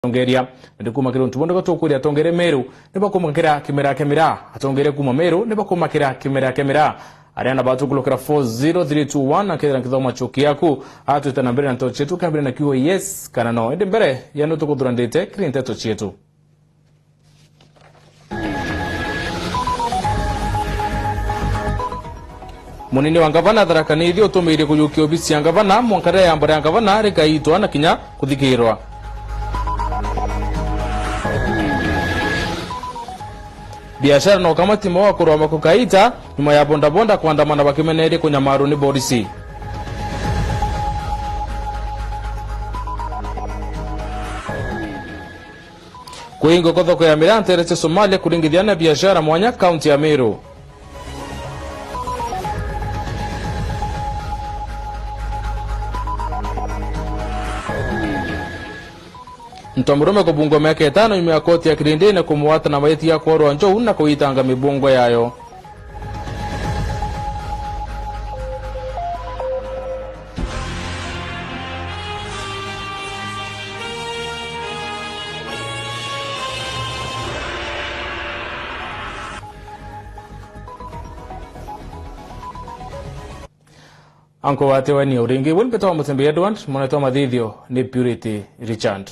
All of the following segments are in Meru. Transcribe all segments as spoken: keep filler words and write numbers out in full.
atongeria. Nandi kuuma kiri untu buu, tukuuria atongeria Meru ni bakumakira kimera kia miraa. Atongeria kuuma Meru ni bakumakira kimera kia miraa. Aria naba tukulukira four zero three two one, akethira nkithoma chuki yaku, atwite na mbere na nteto cietu, kambire na kiugo yes kana no. Indi mbere ya nu tukuthura ndite kiri nteto cietu. Munini wa ngavana Tharaka Nithi utumiirie kujukia obisi ya ngavana mwanka riria yamba ria ngavana rikaitwa na kinya kuthikirwa. Biashara na ukamati mwa kuroma kukaita nyuma ya bodaboda kuandamana bakimeneria kunyamarwa ni borisi. Kuhingwa kwa thoko ya miraa nteere cia Somalia kuringithia na biashara mwanya kaunti ya Meru. Ntomurume kubungwa miaka itano nyuma ya koti ya kirindi na kumugwata na maiti ya kworwa njou na kuitanga mibungo yayo. Anko wate weni uringi, we mbetwa Mutembe Edward, mwana wa mathithio ni Purity Richard.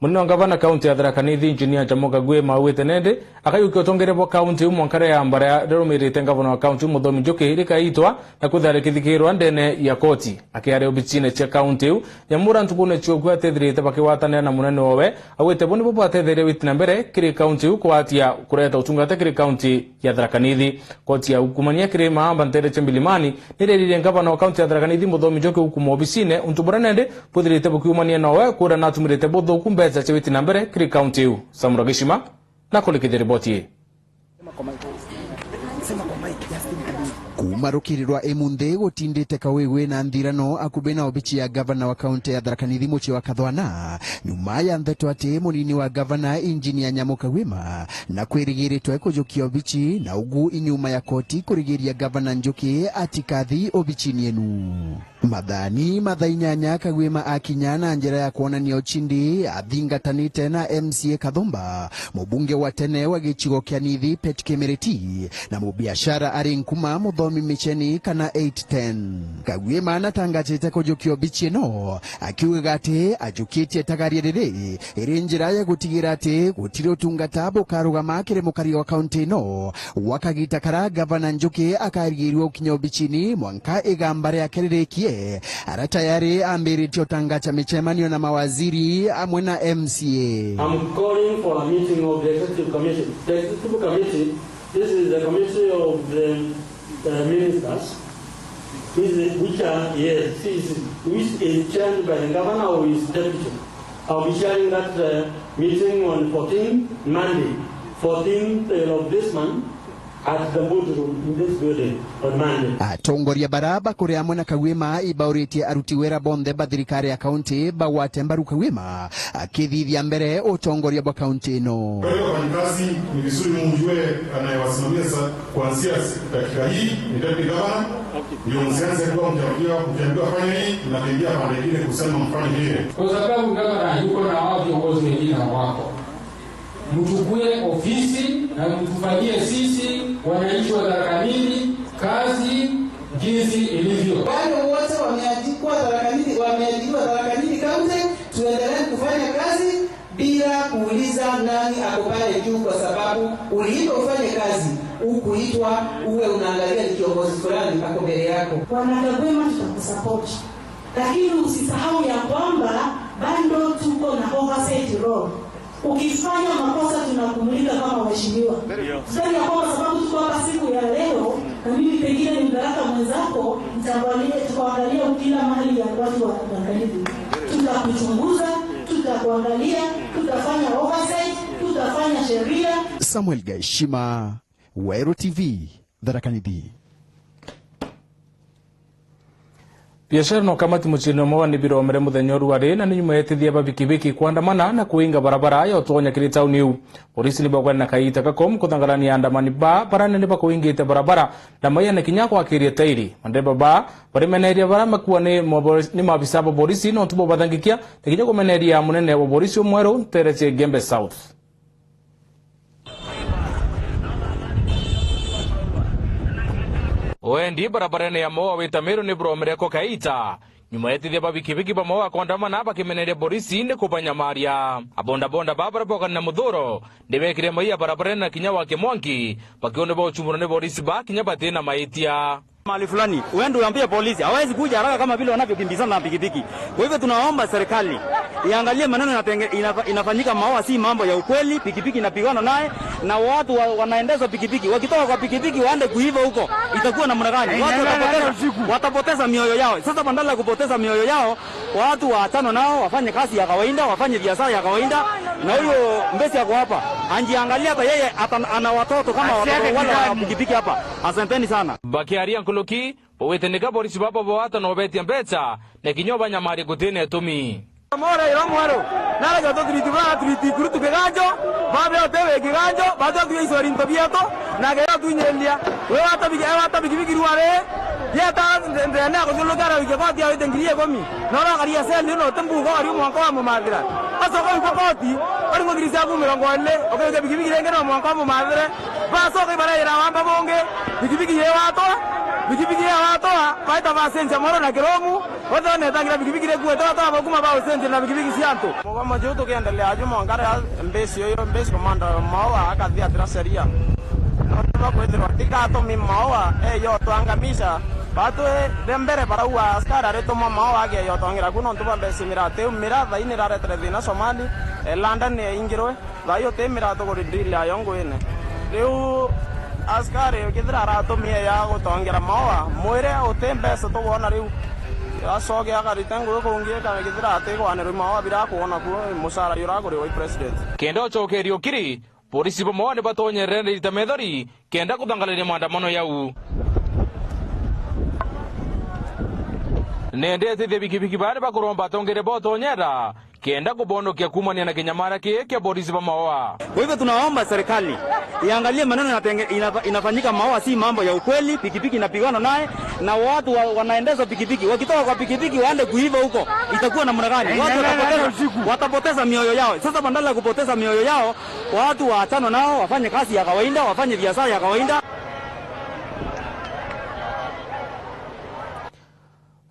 Munini wa ngavana kaunti ya Tharaka Nithi, Engineer Njamoka Gwima, augite nende akayukia utongeria bwa kaunti iu mwanka riria yamba riria rirumirite ngavana wa kaunti iu Muthomi Njuki rikaitwa na kwithira rikithikirwa ndene ya koti. Akiaria obicine cia kaunti iu, Nyamura ntukune cia ukua atethirite bakigwatanira na munene owe, augite bo nibo bwatetheria witi na mbere kiri kaunti iu kugwatia kureta utungata kiri kaunti ya Tharaka Nithi. Koti ya ukumania kiri maamba nteere cia Milimani nireririe ngavana wa kaunti ya Tharaka Nithi Muthomi Njuki gukuma obicine, untu buria nende buthirite bukiumania nowe, kuria natumirite buthuku mbeca cia witi na mbere kiri kaunti iu. Samura Gishima na kurikithia riboti ii. Kuuma rukiri rwa imunthi gutindite kawigwi na nthirano akubi na obici ya gavana wa kaunti ya Tharaka Nithi mucii wa Kathwana, nyuma ya ntheto ati munini wa gavana Engineer Nyamuka Gwima na kwirigiritwe kujukia obici, na ugu inyuma ya koti kurigiria gavana Njuki atikathi obicini enu. Mathani mathaa inyanya Kagwima akinya na njira ya kwonania uchindi, athingatanite na M C A Kathumba, mubunge wa tene wa gicigo kia Nithi Pet Kimiriti, na mubiashara ari nkuma Muthomi Micheni kana eight ten. Kagwima natangajite kujukia obici ino, akiugaga ati ajukitie tagaria riri iri njira ya gutigira ati gutiri utungata bukarugama kiri mukari wa kaunti ino. Gwa kagita kara gavana Njuki akarigirue gukinya obicini mwanka igamba riake ririkie, ara tayari ambiritie utangacha micemanio na mawaziri amwe na M C A. I'm calling for a meeting of the executive committee. The executive committee, this is the committee of the, uh, ministers, is, which are, yes, is, which is chaired by the governor or his deputy. I'll be chairing that, uh, meeting on fourteen, Monday, fourteenth of this month, at the boardroom in this building on Monday. Atongoria bara bakuri amwe na Kagwima ibauritie aruti wira bonthe ba thirikari ya kaunti bagwate mbaru Kagwima, akithithia mbere utongoria bwa kaunti ino. Kwa hiyo, wafanyikazi, ni vizuri mumjue anayewasimamia sa-, kuanzia si-, dakika hii, ni deputy governor. Ndio msianze kuwa mkiambiwa, mkiambiwa fanya hii, mnakimbia pande ingine kusema mfanye vile. Kwa sababu gavana yuko na hao viongozi wengine wako. Mchukue ofisi na mtufanyie sisi wananchi wa Tharaka Nithi kazi jinsi ilivyo. Wale wote wameandikwa Tharaka Nithi, wameajiriwa Tharaka Nithi County, tuendelee kufanya kazi bila kuuliza nani ako pale juu, kwa sababu uliitwa ufanye kazi, hukuitwa uwe unaangalia ni kiongozi fulani ako mbele yako. Bwana Kagwema, tutakusupport. Lakini usisahau ya kwamba bado tuko na oversight role. Ukifanya makosa, tunakumulika kama waheshimiwa. Sidhani ya kwamba sababu tuko hapa siku ya leo, na mimi pengine ni mbaraka mwenzako, nitaangalia, tutaangalia kila mahali ya watu wa magharibi. Tutakuchunguza, tutakuangalia, tutafanya oversight, tutafanya sheria. Samuel Gaishima, Weru T V, Tharaka Nithi. Biashara na ukamati muciini umwe wa nibiromere muthenya uria wa ri, na ni nyuma ya etithia ba bikibiki kwandamana na kuinga barabara ya utonya kiri tauni iu. Polisi ni bagwene na kaita gakomu kuthangarania andamani ba bara nene bakuingite barabara na maiya na kinya kwakiria tairi. Mandereba ba barimeneria bara makua ni mobori-, ni maabisa ba polisi nontu bwa bathangikia na kinya kumeneria munene wa polisi umweru ntere cia Igembe South. Wendi barabarene ya Moa wita Meru ni buromere ko kaita. Nyuma ya etithia ba bikibiki ba Moa kwandamana bakimeneria polisi ni kubanyamaria. Abondabonda ba bara bogana na muthuro ni bekire maiya barabarene na kinya wa kimwanki, bakiona bauchumurwa ni polisi ba kinya batina maitia. Mahali fulani, uende uambie polisi, hawezi kuja haraka kama vile wanavyokimbizana na pikipiki. Kwa hivyo tunaomba serikali iangalie maneno inatenge-, inafa-, inafanyika Maua, si mambo ya ukweli. Pikipiki inapigana naye na watu wa, wanaendesha pikipiki. Wakitoka kwa pikipiki waende kuiva huko, itakuwa namna gani? Watu watapoteza, watapoteza mioyo yao. Sasa badala ya kupoteza mioyo yao, watu waachane nao, wafanye kazi ya kawaida, wafanye biashara ya kawaida. Na huyo Mbesi ako hapa, anjiangalia hata yeye ata-, ana watoto kama watoto wale wa pikipiki hapa. Asanteni sana. Bakiaria nkuruki, bawite nika borisi baba bawata na ubetia mbeca, na kinya ubanyamaria gutina itumi. Mora ira mweru, nara joto turiti bana turiti kuru tukiganjo, babe otewe kiganjo, bajo tuye isori into bieto, na ke yo tunyendia. We wata bigi, e wata bigi bigi ruare, yeta nde-, ndene akuzuluka ara wike koti ya wite ngiri ikumi. Nora karia sendi no tembu ko ari mwanka wa mumathira. Asoka iko koti, ari ngiri cia ku mirongo ine, oke bigi bigi renge no mwanka wa mumathire. Basoka ibara ira wamba bonge, bigi bigi ye watoa, bigi bigi ye watoa, baita basenja moro na kiromu. Othe netangira bikibiki rikuete bata bakuma ba ucenjiri na bikibiki cia antu. Mugomo juu tukiendelea juu mwanka riria mbisi uyu, mbisi komanda Maua akathiatira sheria. Nontu bwa kwithirwa tigatumi Maua eyo twangamisha. Batwi be mbere barauga askari arituma Maua ageyo tongira ku nontu bwa mbisi miraa tiu miraa thaini iraretere thina Somali, e, London eingirwe. Thaai uti miraa tuguri drill ayo nguine. Riu askari kethira aratumie ya gutongera Maua, mwire uti mbeca tugwona riu. Acoke akarite ngugi kungi, kana kethira atigwanirwe Maua bira kwona ku mucara jura akuriwa i president. Kenda ucokeria ukiri, polisi ba Maua ni batonyerere na irita methori, kenda kuthangarania maandamano yau. Nende etithia bikibiki bari bakuromba atongeria botonyera, kenda kubonokia kumania na kinyamara kii kia borisi ba Maua. Kwa hivyo tunaomba serikali iangalie maneno inatenge-, inafa-, inafanyika Maua, si mambo ya ukweli. Pikipiki inapigana naye na watu wa, wanaendesha pikipiki. Wakitoka kwa pikipiki waende kuiva huko, itakuwa namna gani? Watu watapoteza, watapoteza mioyo yao. Sasa badala ya kupoteza mioyo yao, watu waachane nao, wafanye kazi ya kawaida, wafanye biashara ya kawaida.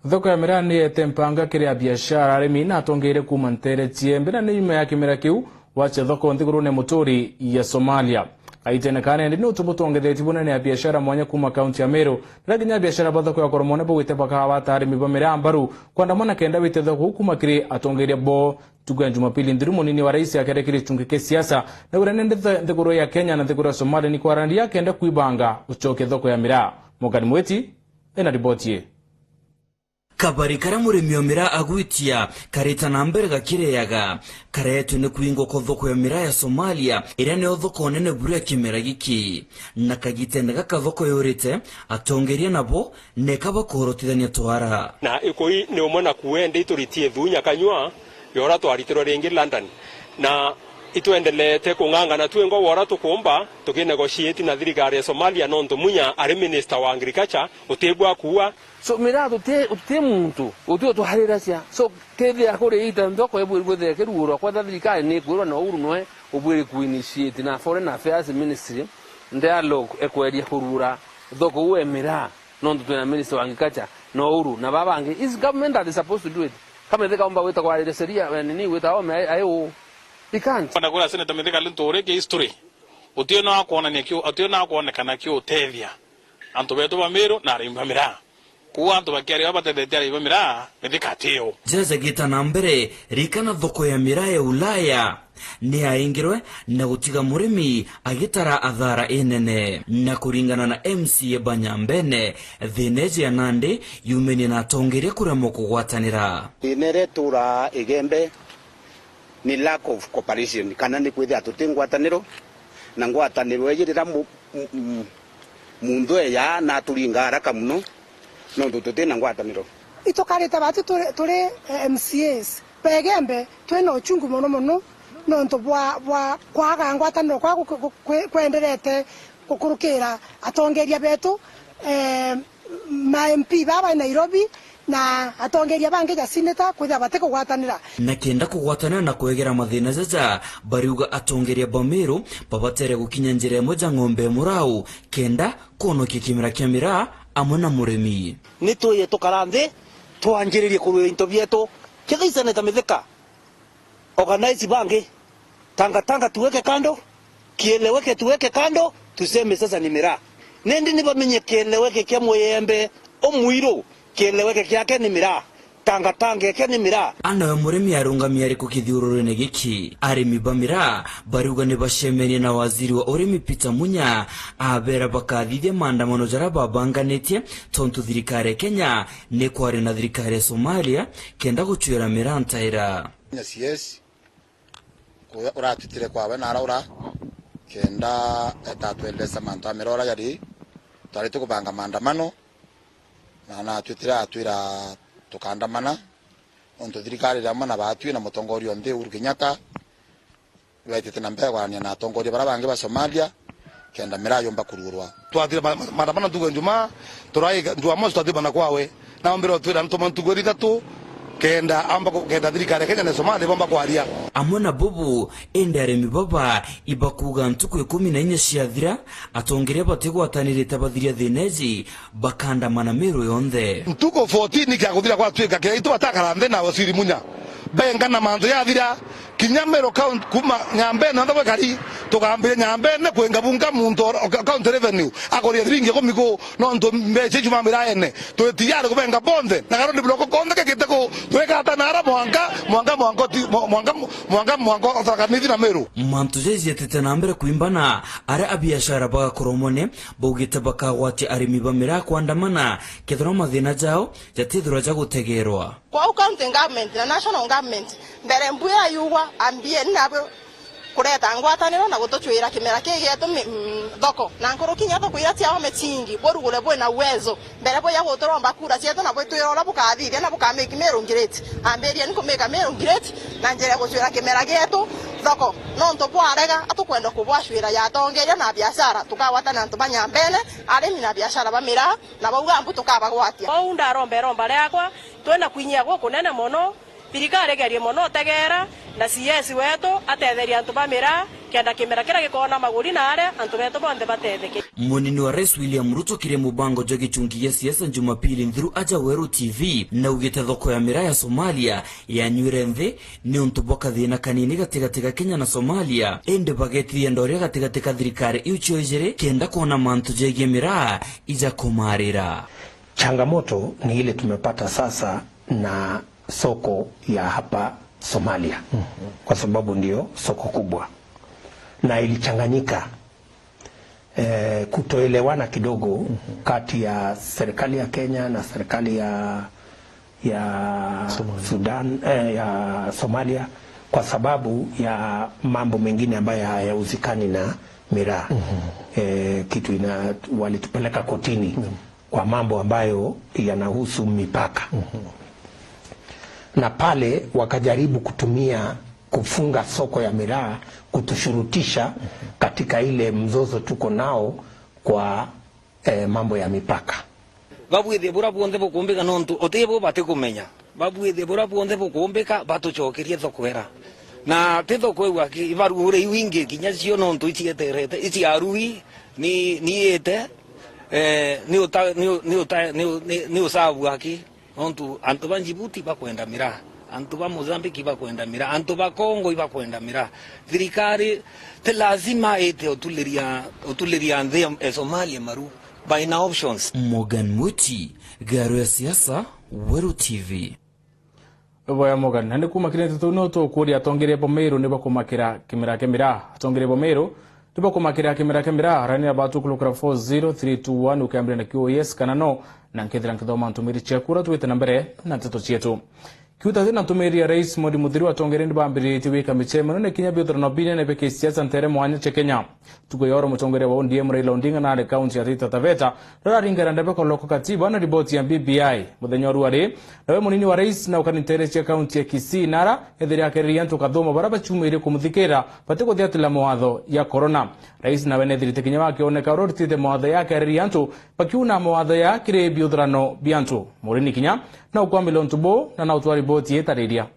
Thoko ya miraa ni yete mpanga kiri abiashara, arimi na atongeire kuuma ntere cia Embu na ni nyuma ya kimera kiu wacia thoko nthigurune muturi ya Somalia. Kaitene ka nende ni utu butongethetie bunene abiashara mwanya kuuma kaunti ya Meru, riria kinya abiashara ba thoko ya Koromone bugwite bakawata arimi ba miraa mbaru kwandamana kenda wite thoko kuuma kiri atongeria bo. Ntuku ya Jumapili nthiru munini wa rais akere kiri chungi kia siasa na uria nende th-, nthiguru ya Kenya na nthiguru ya Somalia ni kwarandia kenda kwibanga ucokia thoko ya miraa. Morgan Mwiti ena riboti ii. Kabari karia murimi wa miraa agwitia karita na mbere gakireaga, karetwe ni kwingwa kwa thoko ya miraa ya Somalia, iria niyo thoko nene buru ya kimera giki. Na kagitene gaka thoko yurite, atongeria nabo neka bakorotithania twara. Na ikui ni umwe na kuende ituritie thunya kanyua yora twaritirwe ringi London. Na itwendeleete kung'ang'ana twingwa wora tukumba tukinegotiate na thirikari ya Somalia nontu munya ari minister wa agriculture utibwa kuua. So, miraa tuti, tuti muntu, uti utwariracia. So, kethira kuri ita nthoko ibwiri kwithira ikiruurwa, kwetha thirikari ni ikwirwa na Uhuru noe ubwiri kuinitiate na Foreign Affairs Ministry, dialogue ekweria kuruura thoko uu e miraa, nontu twina Minister wa Agriculture na Uhuru na baba bangi. Is government that is supposed to do it? Kama ithika umba gwita kwarire sheria, eh, nini gwita ome ai, ai uu? He can't. Kwenda kwira Senator Mithika Linturi ki history. Utio na kwonania kio, utio na kwonekana kio utethia antu betu ba Meru na arimi ba miraa. Kuu antu bakiaria batethetie arimi ba miraa, Mithika atio. Jaja gita na mbere, rikana thoko ya miraa ya Ulaya ni yaingirwe na gutiga murimi agitara athara inene. Na kuringana na M C A Banyambene, thina iji ya nandi yumenie na atongeria kuremwa kugwatanira. Thina iria ituraa Igembe ni lack of cooperation, kana ni kwithira tuti ngwataniro, na ngwataniro iji riria mu-, mu-, mu-, muntu eja na aturinga haraka muno, nontu tuti na ngwataniro. Itukarite batu turi, turi, eh, M C As ba Igembe, twina uchungu mono mono nontu bwa, bwa kwaga ngwataniro kwa gu-, gu-, kwe-, kwenderete gukurukira atongeria betu, eh, ma M P baba Nairobi na atongeria bangi ja senator kwithira batikugwatanira. Na kenda kugwatanira na kwegera mathina jaja, bariuga atongeria ba Meru babatere gukinya njira imwe ja ng'ombe ya murau kenda kwonokia kimera kia miraa amwe na murimi. Ni twije tukara nthi, twanjiririe kurwira into bietu. Kethira i Senator Mithika, organize bangi, tangatanga tuweke kando, kieleweke tuweke kando, tuseme sasa ni miraa. Nindi ni bamenye kieleweke kia Muyembe umwiru, kieleweke kiake ni miraa. Tangatanga eke ni miraa. Ana we murimi arungami ariku kithiururune giki? Arimi ba miraa bariuga ni bacemenie na waziri wa urimi Peter Munya, abera bakathithia maandamano jaria babanganitie, tontu thirikari ya Kenya ni kwaria na thirikari ya Somalia kenda gucwira miraa ntaira. Yes, yes. Kuria uratwitire kwawe na araura, kenda eta atwelesa mantu a miraa uria jari, twari tukubanga maandamano, na natwitire atwira tukaandamana, nontu thirikari iri amwe na batwi na mutongoria o nthi Uhuru Kenyatta, baitite na mbere kwarania na atongoria baria bangi ba Somalia, kenda miraa yumba kururwa. Twathire ma-, ma-, maandamano ntuku ya Njumaa, turai Jumamosi twathire bana kwawe. Na ombire otwira ntuma ntuku iri ithatu, kenda amba ku-, kenda thirikari ya Kenya na Somalia bomba kwaria. Amwe na bubu, indi arimi baba ibakuuga ntuku ikumi na inya ciathira, atongeria batigwatanirite bathiria thina iji, bakaandamana Meru yonthe. Ntuku fourteen ikiaguthira gwatwika kiria itu batakara nthi na Waziri Munya. Bengana mantu yathira, kinya Meru County, kuma Nyambene onthe bwekari, tukambiria Nyambene kwinga bunga muntu o, o, County Revenue, akuria thiringi ikumi ku, nontu mbeca icio mamiraene. Twi tayari kubenga bonthe, na karundi block konthe kekite ku, twikata na ara mwanka, mwanka, mwanka ti, mwa-, mwanka, mwanka, mwanka o Tharaka Nithi na Meru. Mantu jaiji jatite na mbere kwimbana, aria abiashara bagakoromone baugite bakagwatia arimi ba miraa kwandamana, kethirwa mathina jao jatithirwa ja gutegerwa. Kwou county government na national government, mbere mbuya yugwa, ambieni nabwe kureta ngwataniro na gutucwira kimera kii gietu mi-, mm, thoko. Na nkuruki inya thoko iria ciao micingi, burugure bwina uwezo, mbere buya guturomba kura cietu na bwitwira uria bukathithia na bukamake Meru great. Ambirieni kumake Meru great na njira ya gucwira kimera gietu thoko. Nontu bwarega, atukwenda kubwacwira ya atongeria na biashara, tukagwatana antu ba Nyambene, arimi na biashara ba miraa, na bauga mbu tukabagwatia. Kwou ndaromba iromba riakwa, twina kwinyia gukunene mono, thirikari igerie mono utegera, na C S wetu atetherie antu ba miraa, kenda kimera kiria gikona maguri na aria antu betu bonthe batetheke. Munini wa Rais William Ruto kiri mubango jwa gichungi gia siasa Jumapili nthiru aja Weru T V, naugite thoko ya miraa ya Somalia yanywire nthi niuntu bwa kathina kanini gatigati ga Kenya na Somalia, indi bagetithia ndoria gatigati ka thirikari iu cio ijiri kenda kwona mantu jegie miraa ija kumarira. Changamoto ni ile tumepata sasa na soko ya hapa Somalia, kwa sababu ndio soko kubwa, na ilichanganyika, eh, kutoelewana kidogo kati ya serikali ya Kenya na serikali ya, ya Somalia. Sudan, eh, ya Somalia, kwa sababu ya mambo mengine ambayo hayahusikani na miraa. Eh, kitu ina-, walitupeleka kotini kwa mambo ambayo yanahusu mipaka. Na pale wakajaribu kutumia kufunga soko ya miraa kutushurutisha katika ile mzozo tuko nao kwa, eh, mambo ya mipaka. Babwithie buria bwonthe bukumbika nontu uti bo batikumenya. Babwithie buria bwonthe bukumbika batucokerie thoko ira. Na ti thoko iu aki, ibarugure iu ingi kinya cio nontu icieterete, ici arui ni, ni ite, eh, ni uta-, ni u-, ni uta-, ni u-, ni, ni usabu aki. Nontu antu ba Djibouti bakwenda miraa, antu ba Mozambique bakwenda miraa, antu ba Congo ibakwenda miraa. Thirikari ti lazima ite utuliria, utuliria nthi ya, ya Somalia maru. Baina options. Morgan Mwiti, Garo ya Siasa, Weru T V. Boya Morgan, na ni kuuma kiri nteto ino tukuria atongeria ba Meru ni bakumakira kimera kia miraa. Atongeria ba Meru ni bakumakira kimera kia miraa, arania batu kulukira four zero three two one ukambira na kiu yes kana no, na nkethira nkithoma ntumiri ciaku uria twite na mbere na nteto cietu. Kiuta ati na ntumiri ya Rais Modi Muthiru, atongeria ni bambiritie gwika micemanio na kinya biuthurano binene bia kisiasa ntere mwanya cia Kenya. Ntuku ya oro, mutongeria wa O D M Raila Odinga naari kaunti ya Taita Taveta, rararingana ndebe koloko katiba na riboti ya B B I. Muthenya wa ruari, nawe munini wa rais na ukani ntere cia kaunti ya Kisii, nara ethire akeriria antu kathuma bara baciumirie kumuthikira bati kuthiatira mawatho ya corona. Rais nawe nethirite kinya wakioneka uria uritite mawatho ya akeriria antu bakiuna mawatho ya kiri biuthurano bia antu. Murini kinya na ukwamile untu buu na na utwa riboti itariria.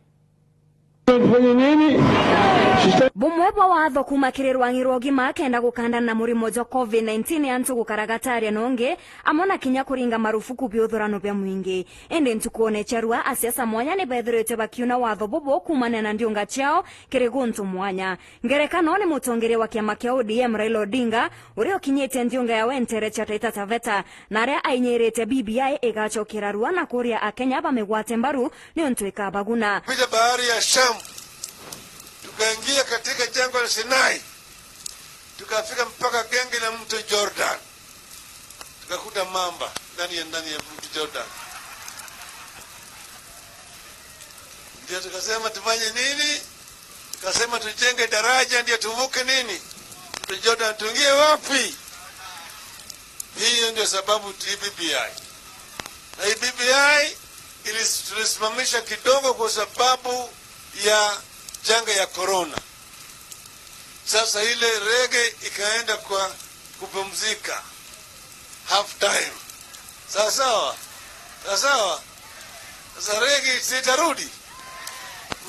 Bumwe bwa watho kuuma kiri rwang'i rwa ugima kenda gukandana na murimo jwa covid nineteen antu gukara gataria nongi, amwe na kinya kuringa marufuku biuthurano bia mwingi. Indi ntukune cia rua, asiasa mwanya ni bethirite bakiuna watho bubu kuumania na ndiunga ciao kiri guntu mwanya. Ngerekano ni mutongeria wa kiama kia O D M Raila Odinga, uria ukinyitie ndiunga yawe ntere cia Taita Taveta, na aria ainyirite B B I igacokera rua na kuria Akenya bamigwate mbaru niuntu ikabaguna. Kupita bahari ya Shamu, tukaingia katika jangwa la Sinai, tukafika mpaka genge la mto Jordan, tukakuta mamba ndani ya, ndani ya mto Jordan. Ndio tukasema tufanye nini? Tukasema tujenge daraja ndio tuvuke nini? Mto Jordan, tuingie wapi? Hiyo ndio sababu tu B B I. Na hii B B I ilis-, tulisimamisha kidogo kwa sababu ya janga ya corona. Sasa ile rege ikaenda kwa kupumzika half time. Sawa sawa? Sawa sawa? Sasa rege sitarudi?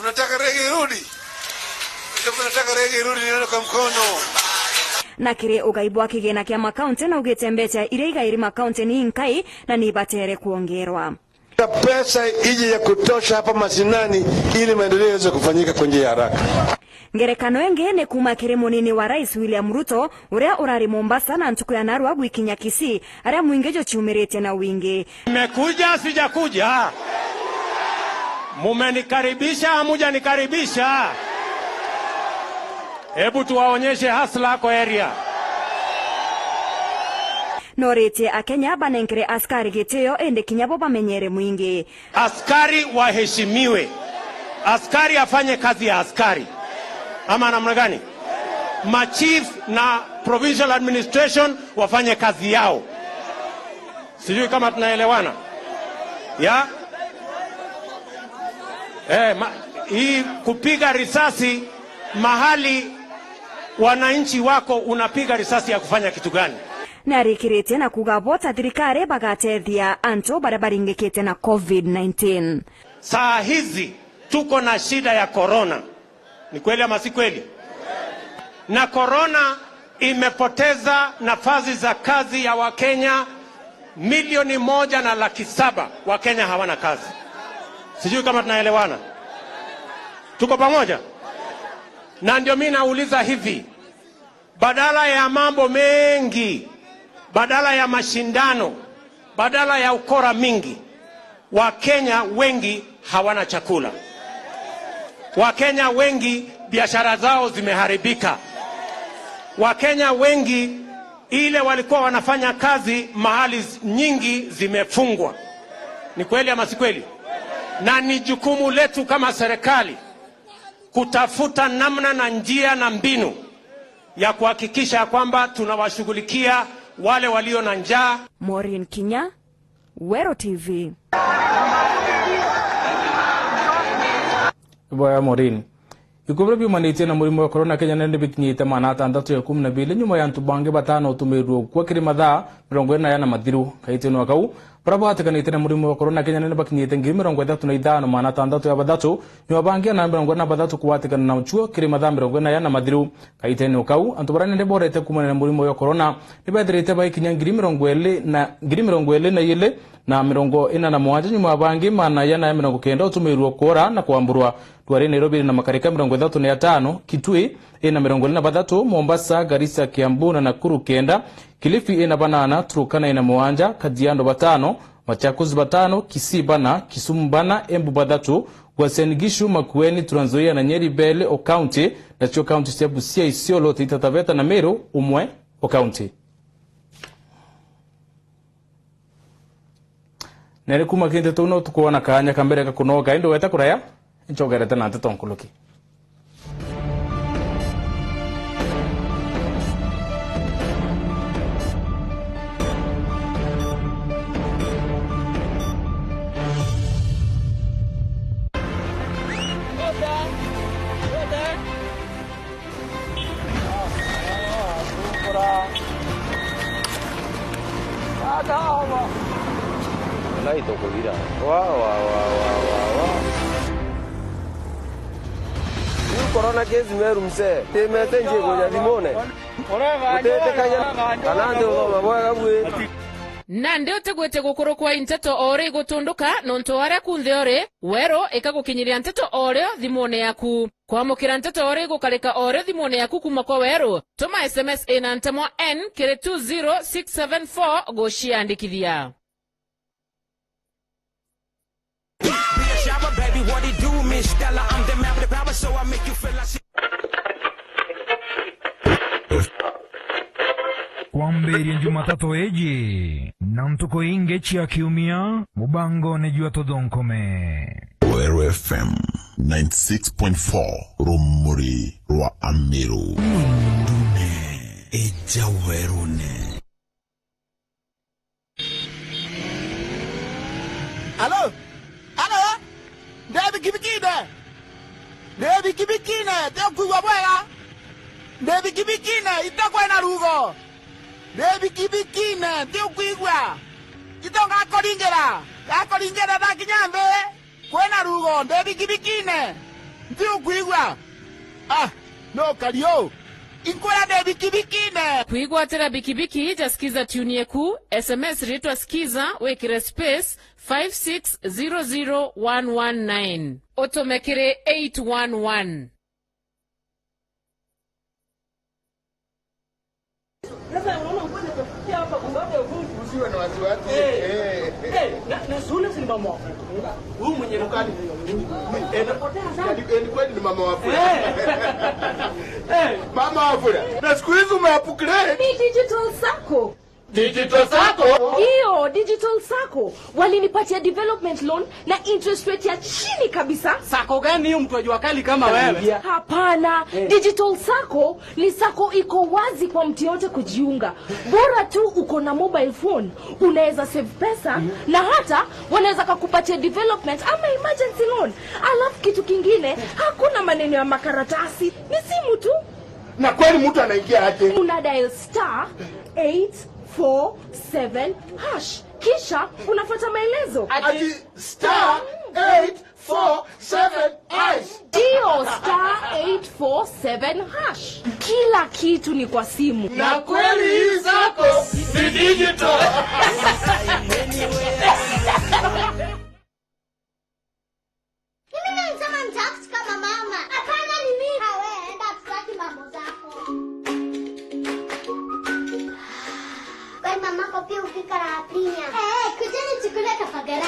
Mnataka rege irudi? Ndio mnataka rege irudi, nione kwa mkono. Na kiri ugai bwa kigina kia makaunti, naugite mbeca iria igairi makaunti ni inkai na ni ibatere kuongerwa. Pesa ije ya kutosha hapa mashinani ili maendeleo yaweze kufanyika kwa njia ya haraka. Ngerekano ingi ni kuuma kiri munini wa rais William Ruto, uria urari Mombasa na ntuku ya narua gwikinya Kisii, aria mwingi juciumiritie na wingi. Nimekuja, sijakuja? Mumenikaribisha, hamujanikaribisha? Hebu tuwaonyeshe hustler kwa area. Noritie Akenya banenkere askari gitio, indi kinya bo bamenyere mwingi. Askari waheshimiwe. Askari afanye kazi ya askari. Ama namna gani? Machief na provincial administration wafanye kazi yao. Sijui kama tunaelewana. Ya? Eh, ma-, hii kupiga risasi mahali wananchi wako, unapiga risasi ya kufanya kitu gani? Niarikiritie na kuuga bo ta thirikari bagatethia antu baria baringikite na covid nineteen. Saa hizi tuko na shida ya corona. Ni kweli ama si kweli? Na corona imepoteza nafasi za kazi ya Wakenya milioni moja na laki saba. Wakenya hawana kazi. Sijui kama tunaelewana. Tuko pamoja? Na ndio mimi nauliza hivi, badala ya mambo mengi, badala ya mashindano, badala ya ukora mingi, Wakenya wengi hawana chakula. Wakenya wengi biashara zao zimeharibika. Wakenya wengi ile walikuwa wanafanya kazi mahali z-, nyingi zimefungwa. Ni kweli ama si kweli? Na ni jukumu letu kama serikali kutafuta namna na njia na mbinu ya kuhakikisha kwamba tunawashughulikia wale walio na njaa. Maureen Kinya, Weru T V. Iboya Maureen. Ikuo biria biumanitie na murimo wa corona Kenya nene bikinyite magana atantatu ya ikumi na biri nyuma ya antu bangi batano utumirirwe gukua kiri mathaa mirongo ina na yana mathiru. Kaitene o kau, baria bagwatikanite na murimo wa corona Kenya nene bakinyite ngiri mirongo ithatu na ithano magana atantatu ya bathatu, nyuma bangi ana mirongo ina na bathatu kugwatikana na ucio kiri mathaa mirongo ina na yana mathiru. Kaitene o kau, antu baria nene borete kuumania na murimo wa corona ni bethirite baikinya ngiri mirongo iri na, ngiri mirongo iri na iri na mirongo ina na mugwanja, nyuma bangi magana jana ya mirongo kenda utumirirwe kuura na kwamburwa. Ndwari Nairobi iri na makarika mirongo ithatu na atano, Kitui ina mirongo iri na bathatu, Mombasa, Garissa, Kiambu na Nakuru kenda, Kilifi ina banana, Turkana ina mugwanja, Kajiado batano, Machakos batano, Kisii bana, Kisumu bana, Embu bathatu, Uasin Gishu, Makueni, Trans Nzoia na Nyeri beli o county, nacio county cia Busia, Isiolo, Taita Taveta na Meru umwe o county. Na ni kuuma kiri nteto iu no tukwona kaanya ka mbere ga kunoga, indi weta kuraya, ncogerete na nteto nkuruki. Nai tukuthira. Wa, wa, wa. Riu corona case Meru msee. Ti message ikuja thimune. Utitikanya kana nti uthoma bwega bwi. Nandi utigwite gukurukwa i nteto o uria igutunduka, nontu o aria kunthe uri, Weru ikagukinyiria nteto o rio thimune yaku. Kwamukira nteto o rio igukarika o rio thimune yaku kuuma kwa Weru, tuma S M S ina ntemwa N kiri two zero six seven four guciandikithia. Kwambiria Jumatatu iji na ntuku ingi cia kiumia, mubangone jwa Tuthunkume. Weru F M ninety six point four, rumuri rwa Amiru. Mundune, eja werune. Alo? Alo? Ndi bikibikine! Ndi bikibikine! Ti ukwigua bwega! Ndi bikibikine! Itakwena rugo! Ndi bikibikine! Ti ukwigua! Ito ngakuringira! Ngakuringira ndakinya nthi! Kwina rugo, ndi bikibikine. Nti ukwigua? Ah, no kario. Inkwira ndi bikibikine. Kwigwatira bikibiki, ja Skiza tune yeku, S M S ritwa Skiza, wikire space five six zero zero one one nine. Utume kiri eight one one. Sasa unaona mvua inatufikia hapa kwa sababu ya vumbi. Usiwe na wasiwasi. Eh. Eh. Eh, na, na si ule si ni mama wa Fred. Huyu mwenye dukani. Eh, na, ni, ni kweli ni mama wa Fred. Eh. Eh. Mama wa Fred. Na siku hizi umeupgrade. Ni digital sacco. Digital sacco? Ndio, digital sacco. Walinipatia development loan na interest rate ya chini kabisa. Sacco gani hiyo, mtu wa jua kali kama wewe? Hapana, eh. Digital sacco ni sacco iko wazi kwa mtu yote kujiunga. Bora tu uko na mobile phone, unaweza save pesa, mhm, na hata wanaweza kakupatia development ama emergency loan. Alafu kitu kingine, hakuna maneno ya makaratasi, ni simu tu. Na kweli mtu anaingia aje? Una dial star eight four seven hash. Kisha unafuata maelezo. Ati star eight four seven hash. Ndio, star eight four seven hash. Kila kitu ni kwa simu. Na kweli hii sacco ni digital. Mimi nilisema nitaact kama mama. Hapana, ni mimi. Ah, wewe, enda, hatutaki mambo zako. Kwani mamako pia hupika raha Premier? Eh, kujeni chakula kafagara.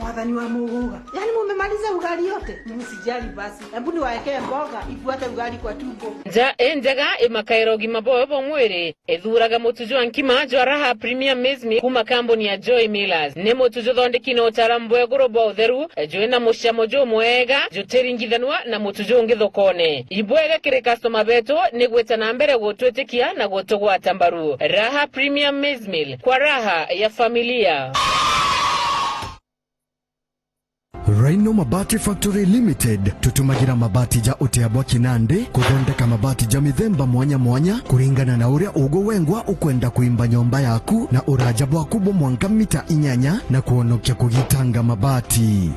Mwathani wa muguga. Yaani mumemaliza ugali yote? Msijali basi. Hebu niwaekee mboga, ifuate ugali kwa tumbo. Nja injega imakaira ugima bwayo bwa mwiri. Ithuuraga mutu jwa nkima jwa Raha Premier Maize Meal kuuma kambuni ya Joy Millers. Ni mutu juthondeki na utaaramu bwa iguru bwa utheru, jwina mucamo jumwega, jutiringithanua na mutu jungi thokone. Ibwega kiri customer betu ni gwita na mbere gutwitikia na gutugwata mbaru. Raha Premier Maize Meal, kwa raha ya familia. Rhino Mabati Factory Limited, tutumagira mabati ja utea bwa kinandi kuthondeka mabati ja mithemba mwanya mwanya kuringana na uria ugwe wengwa ukwenda kuimba nyomba yaku na uraja bwaku bwa mwanka mita inyanya na kwonokia kugitanga mabati.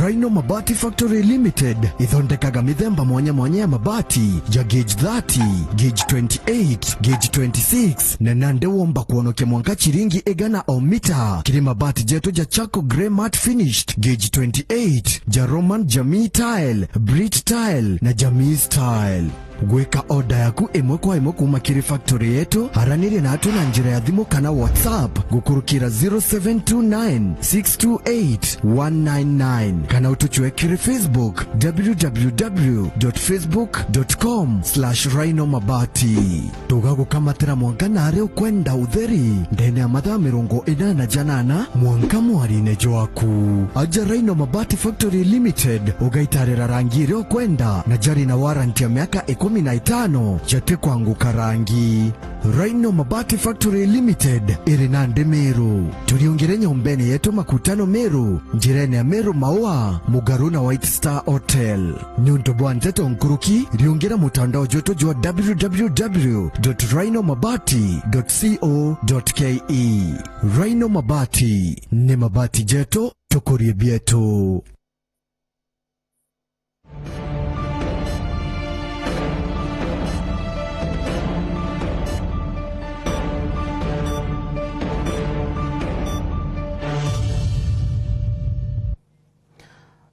Rhino Mabati Factory Limited ithondekaga mithemba mwanya mwanya ya mabati ja gauge thirty, gauge twenty-eight, gauge twenty-six, na nandi womba kwonokia mwanka chiringi igana o mita kiri mabati jetu ja Charcoal Grey Matte Finished, gauge twenty-eight, ja Roman Jamii Tile, Brit Tile na Jamii Style. Gwika order yaku imwe kwa imwe kuuma kiri factory yetu, araniria naatu na njira ya thimu kana WhatsApp gukurukira zero seven two nine six two eight one nine nine, kana utucwe kiri Facebook, w w w dot facebook dot com slash rhino mabati. Tugagukamatira mwanka naria ukwenda utheri, ndene ya mathaa mirongo inana janana, mwanka mwarine jwaku. Aja Rhino Mabati Factory Limited, ugaitarira rangi iria ukwenda, na jari na warranty ya miaka ikumi na itano, jatikwanguka rangi. Rhino Mabati Factory Limited iri nandi Meru. Turiungire nyombene yetu Makutano Meru, njirene ya Meru Maua, mugaru na White Star Hotel. Niuntu bwa nteto nkuruki, riungira mutandao jwetu jwa w w w dot rhino mabati dot co dot k e. Rhino Mabati, ni mabati jetu, tukurie bietu.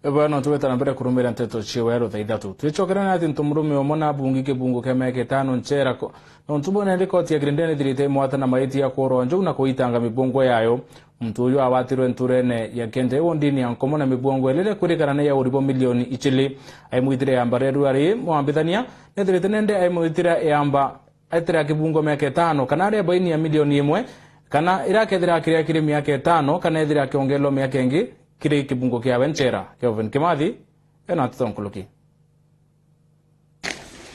Ebwa no tugweta na mbere kurumira nteto cia weru thaa ithatu. Twicokere na ati ntu murume umwe na abungi kibungo kia miaka itano nchera ko-, nontu bone rikoti ya Grindene ithirite imwata na maiti ya kuurwa njou na kuitanga mibungo yayo. Muntu uyu awatirwe nturene ya Kente wondini ya Nkomo na mibungo ilele kwirikana ni ya uribo milioni ichili. Aimwitire ya mbareru ari mwambithania, nethirite nende aimwitire yamba aitira kibungo miaka itano, kana aria baini ya milioni imwe, kana irakethira akiria kiri miaka itano, kana ethira akiongelwa miaka ingi kiri kibungo kiawe nchera. Kelvin Kimathi ena nteto nkuruki.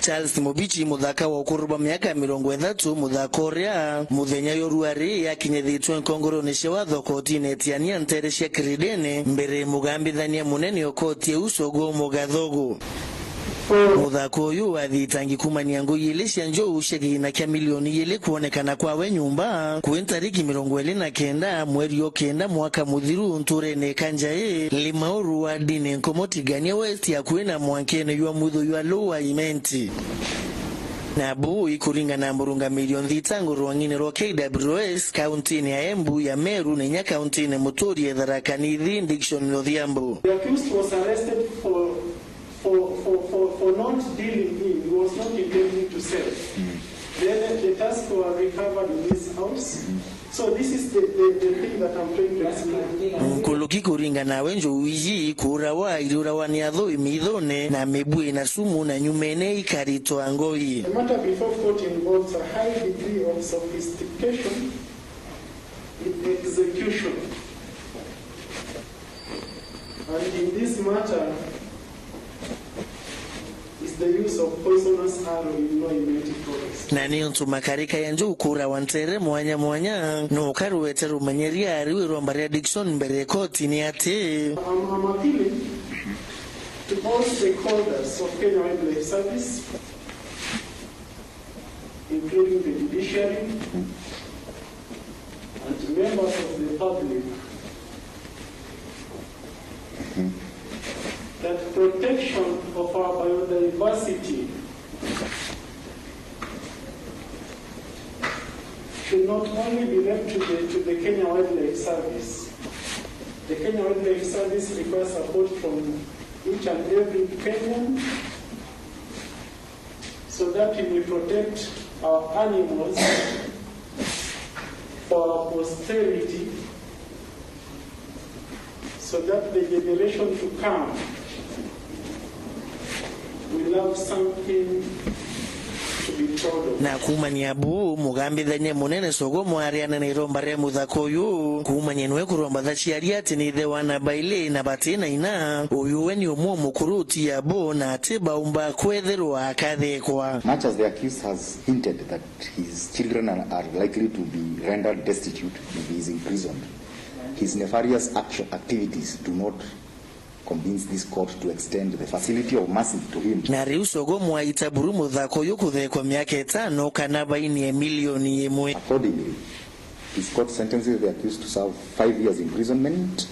Charles Mubichi, muthaka wa ukuru bwa miaka mirongo ithatu, muthaka uria muthenya yoru ari yakinyithitwe nkongorone cia watho kotine itiania ntere cia Kiridene mbere mugambithania munene o koti ya Usogo Mugathogo. Muthaka uyu wathitangi kumania ngui ili cia njou cia kigina kia milioni ili kwonekana kwawe nyumba kwi ntariki mirongo iri na kenda mweri o kenda mwaka muthiru nturene Kanjai, Limauru wa Dine Nkomo Tigania West, akui na mwankene jwa mwitho jwa Lower Imenti. Na bu ikuringana na murungamiri o nthitango rwang'ine rwa K W S kauntine ya Embu, ya Meru na inya kauntine muturi ya Tharaka Nithi, Dickson Odhiambo. The accused was arrested for for, for, for, for not dealing in, he was not intending to sell. Then the tusks were recovered in his house. So this is the, the, the thing that I'm trying to explain. Nkuluki kuringana nawe njou iji kuurawa iriurawa ni athoi mithone na mibui na sumu na nyumene ikaritwa ngoi. The matter before court involves a high degree of sophistication in execution. And in this matter is the use of poisonous arrow in no immediate forest. Na ni untu makarika ya njou kuurawa ntere mwanya mwanya, no ukaruete rumenyeria ari wi rwamba ria Dickson mbere kotini ati. I'm, I'm appealing to all stakeholders of Kenya Wildlife Service, including the judiciary and members of the public, that protection of our biodiversity should not only be left to the, to the Kenya Wildlife Service. The Kenya Wildlife Service requires support from each and every Kenyan so that we protect our animals for our posterity, so that the generation to come will have something to be proud of. Na kumania bu, mugambithania munene Sogo mwariane na iromba ria muthaka uyu, kumania niwe kuromba thaciari ati ni ithe wa ana baili na bati na ina, uyu we ni umwe mukuru uti ya bo na ati baumba kwethirwa akathekwa. Much as the accused has hinted that his children are, are likely to be rendered destitute if he is imprisoned, his nefarious actio-, activities do not convince this court to extend the facility of mercy to him. Na riu Sogo mwaita buru muthaka uyu kuthekwa miaka itano kana baini ya milioni imwe. Accordingly, this court sentences the accused to serve five years imprisonment.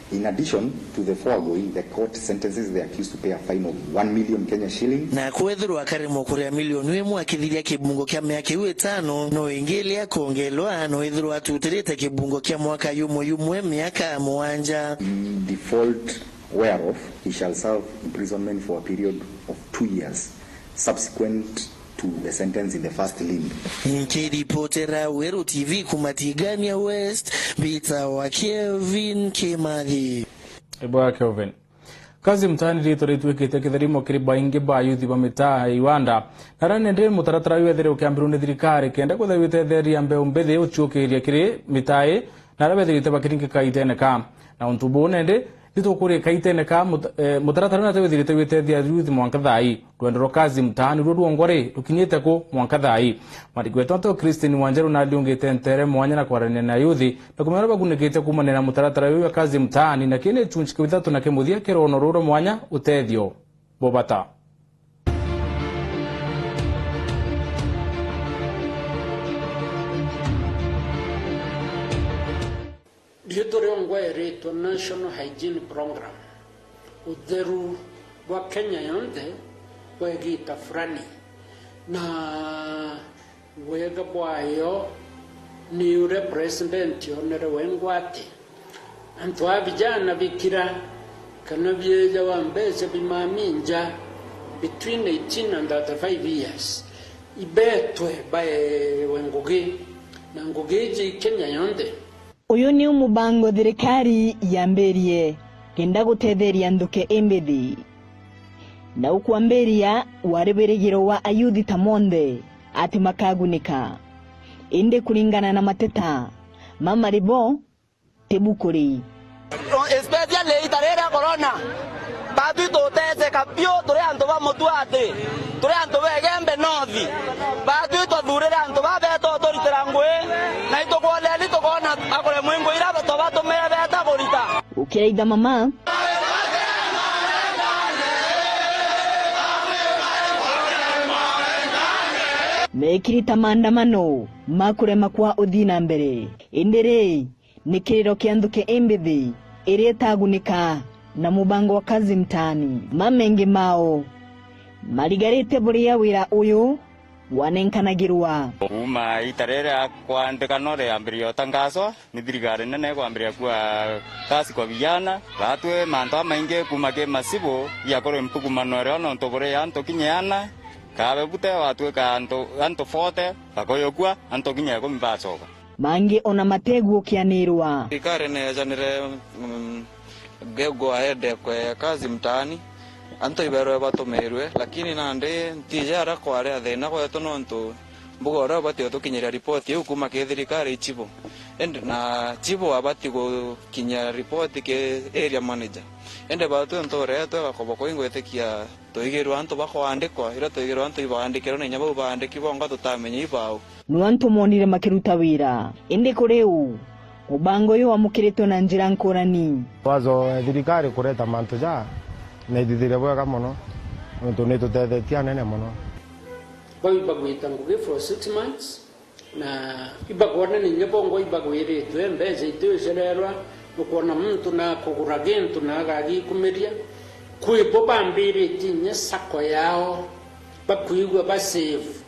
In addition to the foregoing, the court sentences the accused to pay a fine of one million Kenya shillings. Na kwethirwa akaremwa kuria milioni imwe akithiria kibungo kia miaka iu itano, no ingi iria akongelwa, no ithirwa atutirite kibungo kia mwaka yumwe yumwe miaka muanja. In default whereof, he shall serve imprisonment for a period of two years, subsequent to the sentence in the first limb. Nkiripotera Weru T V kuma Tigania West, mbitawa Kevin Kimathi. Ibwa Kelvin. Kazi mtaani riitwa rituikite kitharimo kiri baingi ba ayuthi ba mitaa ya Iwanda. Na aria nende mutaratara uyu wethire ukiambirwa ni thirikari kenda kwithirwa witetheria mbeu mbithi uciukiria kiri mitaa ii, na aria bethirite bakiringika itene ka. Na untu buu nende, nitukuria kaitene ka mut-, eh, mutaratara uria withirite witethia ayuthi mwanka thaa ii. Rwendo rwa Kazi Mtaani ruo rwongwa ri, rukinyite ku mwanka thaa ii? Marigweto antu Christine Wanjeru nariungite ntere mwanya na kwarania na ayuthi, na kumenya uria bagunikite kuumania na mutaratara uyu wa Kazi Mtaani, na kii ni gicunci kia ithatu na kia muthia kia rwono ruru rwa mwanya utethio bubata. Riitwa riongwa iritwa National Hygiene Program, utheru bwa Kenya yonthe kwa igiita fulani, na wega bwayo ni uria president onere wengwa ati antu a vijana bikira kana biejawa mbeca bimaminja between eighteen and thirty-five years, ibetwe baewe ngugi, na ngugi iji Kenya yonthe. Uyu niu mubango thirikari yambirie kenda gutetheria nthuke imbithi. Na ukwambiria wari wirigiro wa ayuthi ta monthe ati makagunika. Indi kuringana na mateta ma Maribo, ti bu kuri. Especially ita riri ria corona, batwi tuteseka biu, turi antu ba Mutuati, turi antu ba Igembe North. Batwi twathurire antu babeto turitira ngui, na itukwoneni tukona akure mwingu ira twabatumire beta kurita. Ukiraitha mama. Mekiri ta maandamano ma kurema kwa uthii na mbere. Indi ri, ni kiriro kia nthuke imbithi iria itagunika na mubango wa Kazi Mtaani. Mamengi mao marigarite buria wira uyu wanenkanagirwa. Kuuma ita riria kwandikano riambiria utangaswa ni thirikari nene kwambiria kua kasi kwa vijana, batwi mantu amaingi kuuma ki macibu ya kuri mpugumano rio nontu buri antu kinye ana kabe bute watwika antu, antu forty bakuyukua, antu kinya ikumi bacoka. Mangi ona mategukianirwa. Thirikari neejanire, mm, ge-, go ahead ekwe Kazi Mtaani, antu iberwe batumirwe, lakini nandi ntiji aria kwari a thina gwetu, nontu mbuga uria ubati utukinyiria ripoti iu kuuma ki thirikari chibu. Indi na chibu abati gukinyia ripoti ki area manager. Indi batwi untu uretwe gakobo kuu ingwitikia tuigirwe antu bakwandikwa, iria tuigirwe antu ibaandikirwe na inya bau baandiki bonga tutamenya ibau. Nuu antu moonire makiruta wira, indi kuri uu, mubango uyu wamukiritwe na njira nkurani. Wazo ya thirikari kureta mantu ja na ithithiria bwega mono, nontu nitutethetie anene mono. Bau ibagwita ngugi for six months, na ibakwona ni inya bongwa ibagwiritwe mbeca itiucererwa, nukwona muntu na kugura gintu na agagikumiria. Kwi bo bambiritie inya sacco yao, bakwigua ba save.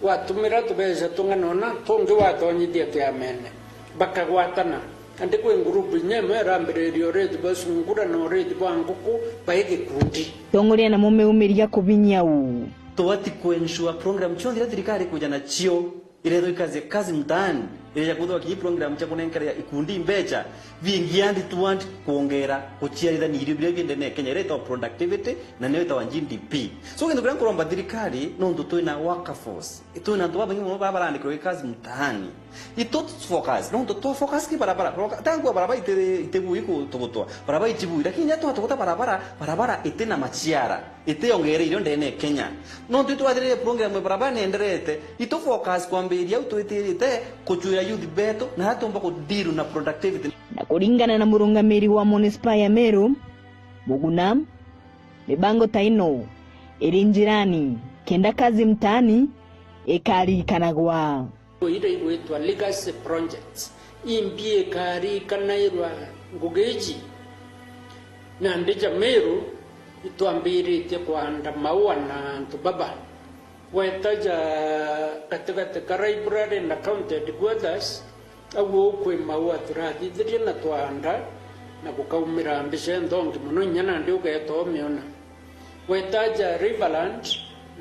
Watumira tubeca tung'ana ona tungi watonyithia kiamene, bakagwatana. Andi kwi ngurubu inya imwe irambiriria urithi bwa sungura na urithi bwa nguku bai gikundi. Tongoria na mumeumiria kubinyia uu. Tubati ku ensure program cionthe iria thirikari ikuja nacio irethwa ikathithia Kazi Mtaani, ireja kwithirwa kinya program cia kunenkerea ikundi mbeca, bingi and to and kwongera guciarithania irio biria bi ndene ya Kenya, iria itawa productivity, na niyo itawa G D P. So, gintu kiria nkuromba thirikari, nontu twina workforce, twina antu babaingi mono baria barandikirwa i Kazi Mtaani. Itu focus, nontu twa focus ki barabara, tangu barabara ite-, itibui kutugutwa, barabara itibui, lakini inya twatuguta barabara, barabara itina maciara. Itiyongeere irio ndene ya Kenya. Nontu itwathirire program ya barabara nienderete, itu focus kwambiria au twitirite kucwira youth betu na aria tumba ku deal na productivity. Na kuringana na murungamiri wa munisipa ya Meru, Muguna, mibango ta ino iri njirani kenda Kazi Mtaani ikaririkanagwa. Iria igwitwa legacy projects, imbi ikaririkanairwa ngugi iji, Nandi ja Meru itwambiritie kwanda maua na antu baba. Weta ja gatigati ka library na county headquarters, au uu kwi maua turathithirie na twaanda, na gukaumira mbica inthongi mono, inya nandi ugeeta umiona. Weta ja Riverland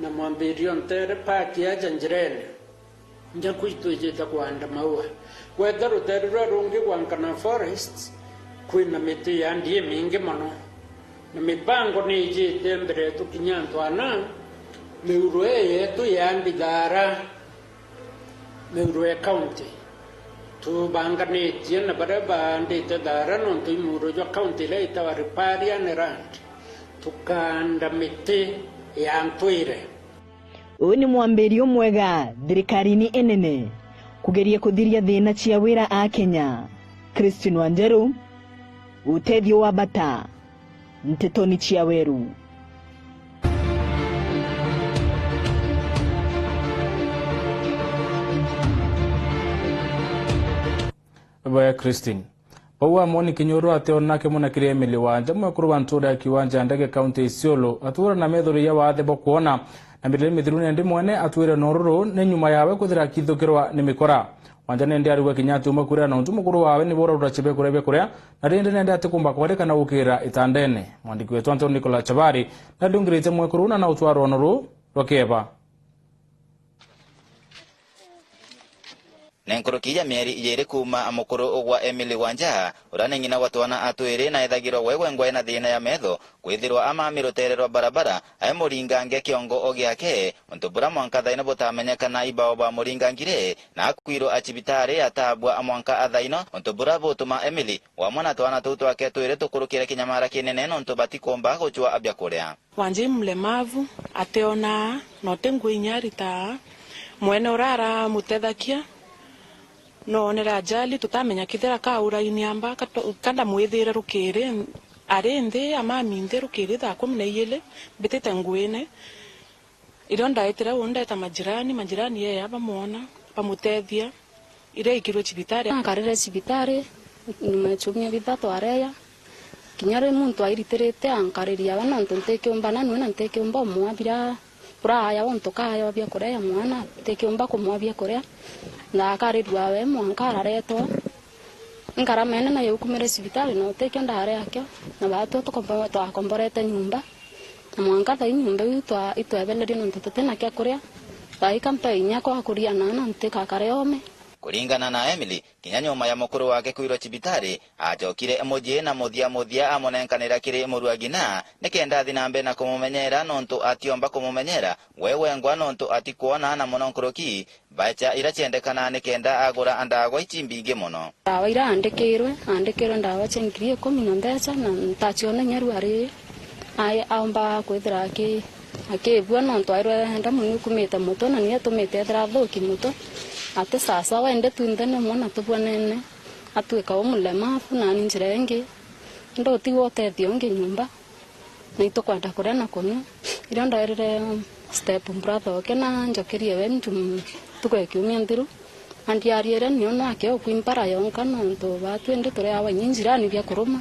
na mwambirio ntere park ya ja njirene, nja kwitu ijite kwanda maua. Weta rutere ruria rungi gwa Nkana Forest, kwina miti yandi imingi mono, na mibango ni ijite mbere yetu kinya antu ana, miuro ii yetu yandi thaara, miuro ya county. Tubanganitie na baria baandite thaara nontu i muuro jwa county iria itawa riparian land, tukaanda miti ya ntwire. Uu ni mwambirio mwega thirikarini inene kugeria kuthiria thina cia wira a Kenya. Christine Wanjeru, Utethio wa Bata, Ntetoni cia Weru. Baya Christine. Bau amoni Kinyuru ateona kimwe na kiri Emily Wanja, mwekuru wa ntuura ya kiwanja ya ndege kaunti ya Isiolo, atwira na methori ya wathe bwa kwona na mirire mithiru nende mwene atwire noruru ni nyuma yawe kwithira akithukirwa ni mikora. Wanja nende arigwa kinya ati umwe kwirira nontu mukuru wawe ni bora rurache bia kuria bia kuria, na rindi nende atikumba kwarika na gukira itandene. Mwandiki wetu Anthony Nicholas Chabari nadungirite mwekuru na na utwaro noruru rwa kieba. Ni nkuruki ya mieri ijiri kuuma mukuru ugwa Emily Wanja, uria ni ng'ina gwa twana a twiri na ethagirwa we gwengwa ena thiina ya metho, kwithirwa amami rutere rwa barabara, ai muringange kiongo o giake, untu bura mwanka thaino butamenyekana ibao ba muringangire, na akwirwa a cibitari atabua mwanka a thaino, untu bura butuma Emily wamwe na twana tuu twake twiri tukurukire kinyamara kinene nontu batikumba gucwa bia kuria. Wanjai mulemavu, ateonaa, na uti ngui inya aritaa. Mwene uria aramutethagia, noonere ajali, tutamenya kethira kaura ini amba, ka to-, ka ndamwithire rukiri, ari nthi, amami nthi rukiri thaa kumi na iiri, mbitite nguine. Irio ndaetire uu, ndeta majirani, majirani yea bamwona, bamutethia. Iria aikirwe cibitari. Akarire cibitari, nyuma ya ciumia bithatu areya. Kinya ri muntu airitirite ankariria we, nontu ntikiumba na nwe, na ntikiumba umwa biria, bura aya untu kaya bia kuria ya mwana, ntikiumba kumwa bia kuria. Na akarirua we mwanka araretwa. Nkaramene na yaukumire cibitari, na utikio ndari akio. Na baatwi tukombo-, twakomborete nyumba. Na mwanka thaa ii nyumba iu twa-, itwebelerie nontu tutina kia kuria. Thaa ii kampe inya kwa kuria na ana ntikakare ome. Kuringana na Emily, kinya nyuma ya mukuru wake kwirwa cibitari, acokire mucii na muthia muthia amunenkanira kiri muru wa ng'ina, nikenda athi na mbere na kumumenyera nontu atiomba kumumenyera we wengwa nontu atikwona na mono nkuruki mbeca iria ciendekana nikenda agura ndawa ici mbingi mono. Ndawa iria andikirwe, andikirwe ndawa cia ngiri ikumi na mbeca, na ntaciona inya riu ari, ai-, aumba kwithira aki-, akibua, nontu airwe enda mono ikumite mutwe, na ni atumite ethira athuki mutwe. Ati sasa wende twinthe ni mwana tubwanene, atwika umulemavu, nani njira ingi, indi utigwa utethio ungi nyumba. Na itukwenda kuria na kunywa. Irio ndairire step brother oke na njokerie we ntu-, ntuku ya kiumia nthiru. Andiariire nio nake ukwimpara yonka, nontu baatwi indi turi awa inya njirani bia kuruma.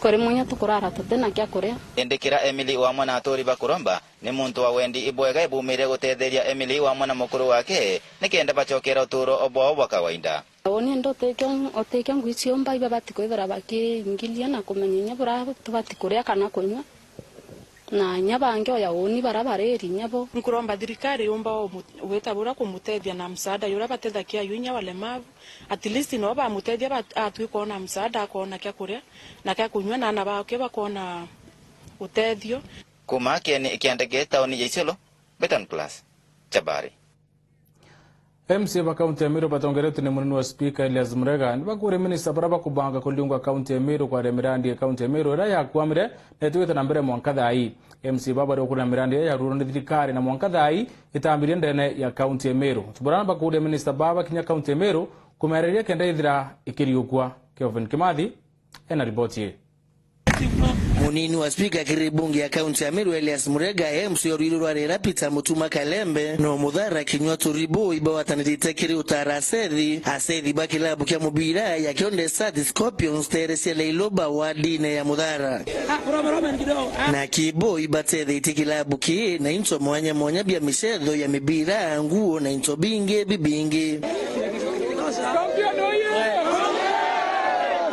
Kuri mwanya tukurara tutina kia kuria. Indi kira Emily wamwe na aturi ba Kuromba, ni muntu wa wendi ibwega ibumire gutetheria Emily wamwe na mukuru wake, nikenda bacokera uturo bwao bwa kawaida. Uuni indi utikio, utikio ngui ciumba ibabati kwithira bakiingilia na kumenya inya bura tubati kuria kana kunywa. Na inya bangi oya uuni bara bariri inya bo. Nkuromba thirikari yumba umu-, gwita bura kumutethia na msaada yuria batethagia ayu inya walemavu. At least no bamutethia ba-, atwi kwona msaada, akona kia kuria na kia kunywa, na ana bake bakona utethio. Kuma kieni kia ndege tauni ya Isiolo, Betan Class, Chabari. M C A ba kaunti ya Meru batongeretwe ni munini wa spika Elias Murega nibakuria minista baria bakubanga kuriungwa kaunti ya Meru kwaria mirandi ya kaunti ya Meru iria yakwamire na itwite na mbere mwanka thaa ii. M C A baba bari gukuria mirandi iria yaruirwe ni thirikari na mwanka thaa ii itambirie ndene ya kaunti ya Meru. Tuburana bakuria minista baba kinya kaunti ya Meru kumereria kenda ithira ikiriukua. Kelvin Kimathi ena riboti ii. Munini wa spika kiri bunge ya kaunti ya Meru, Elias Murega, M C o rwiri rwa Rera, Peter Mutuma Kalembe, no Muthara Kinyua Turibo ibagwatanirite kiri utara asethi, asethi ba kilabu kia mubira ya Kionde Sat Scorpions tere cia Leiloba wadine ya Muthara. Na kibo ibatethetie kilabu ki na into mwanya mwanya bia micetho ya mibira, nguo na into bingi bibingi.